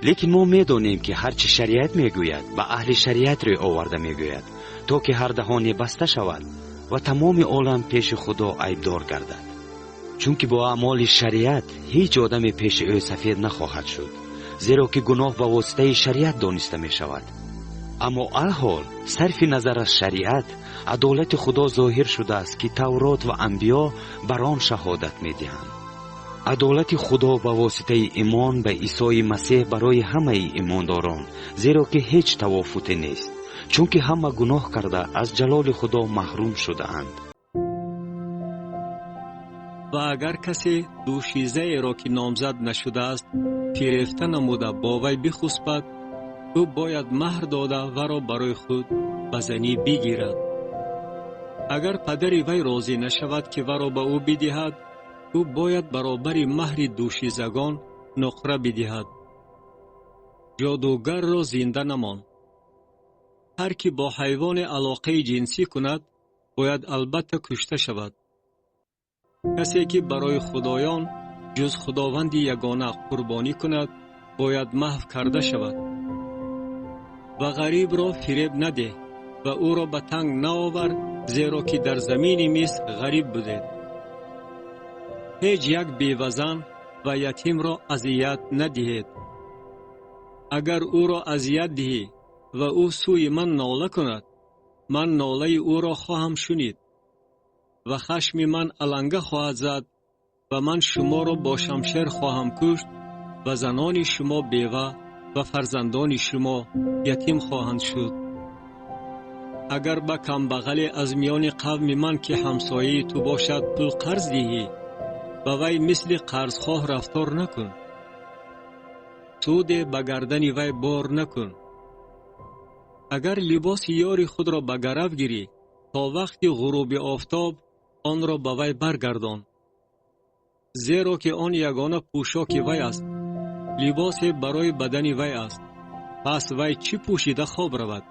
Лекин мо медонем, ки ҳар чӣ шариат мегӯяд, ба аҳли шариат рӯй оварда мегӯяд, то ки ҳар даҳоне баста шавад ва тамоми олам пеши Худо айбдор гардад. Чунки бо аъмоли шариат ҳеҷ одаме пеши ӯ сафед нахоҳад шуд, зеро ки гуноҳ ба воситаи шариат дониста мешавад. Аммо алҳол, сарфи назар аз шариат, адолати Худо зоҳир шудааст, ки Таврот ва анбиё бар он шаҳодат медиҳанд. Адолати Худо ба воситаи имон ба Исои Масеҳ барои ҳамаи имондорон, зеро ки ҳеҷ тавофуте нест, чунки ҳама гуноҳ карда, аз ҷалоли Худо маҳрум шудаанд. Ва агар касе дӯшизаеро, ки номзад нашудааст, фирефта намуда, бо вай бихусбад, ӯ бояд маҳр дода, варо барои худ ба занӣ бигирад. Агар падари вай розӣ нашавад, ки варо ба ӯ бидиҳад, ӯ бояд баробари маҳри дӯшизагон нуқра бидиҳад. Ҷодугарро зинда намон. Ҳар кӣ бо ҳайвоне алоқаи ҷинсӣ кунад, бояд албатта кушта шавад. Касе ки барои худоён ҷуз Худованди ягона қурбонӣ кунад, бояд маҳв карда шавад. Ва ғарибро фиреб надеҳ ва ӯро ба танг наовар, зеро ки дар замини Миср ғариб будед. Ҳеҷ як бевазан ва ятимро азият надиҳед. Агар ӯро азият диҳӣ ва ӯ сӯи ман нола кунад, ман нолаи ӯро хоҳам шунид ва хашми ман аланга хоҳад зад ва ман шуморо бо шамшер хоҳам кушт ва занони шумо бева ва фарзандони шумо ятим хоҳанд шуд. Агар ба камбағале аз миёни қавми ман, ки ҳамсояи ту бошад, пул қарз диҳӣ, ба вай мисли қарзхоҳ рафтор накун, суде ба гардани вай бор накун. Агар либоси ёри худро ба гарав гирӣ, то вақти ғуруби офтоб онро ба вай баргардон, зеро ки он ягона пӯшоки вай аст, либосе барои бадани вай аст. Пас вай чӣ пӯшида хоб равад?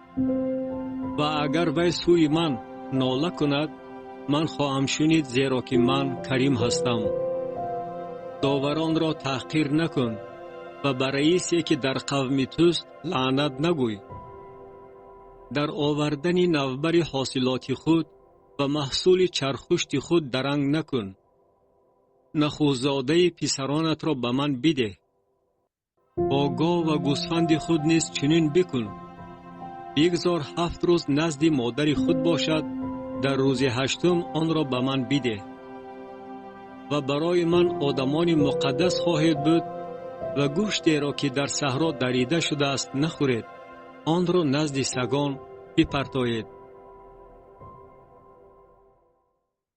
Ва агар вай сӯи ман нола кунад, ман хоҳам шунид, зеро ки ман карим ҳастам. Доваронро таҳқир накун ва ба раисе, ки дар қавми туст, лаънат нагӯй. Дар овардани навбари ҳосилоти худ ва маҳсули чархпушти худ даранг накун. Нахӯзодаи писаронатро ба ман бидеҳ. Бо гов ва гӯсфанди худ низ чунин бикун. Бигзор 7 рӯз назди модари худ бошад, дар рӯзи ҳаштум онро ба ман бидеҳ. Ва барои ман одамони муқаддас хоҳед буд ва гӯштеро, ки дар саҳро дарида шудааст, нахӯред, онро назди сагон бипартоед.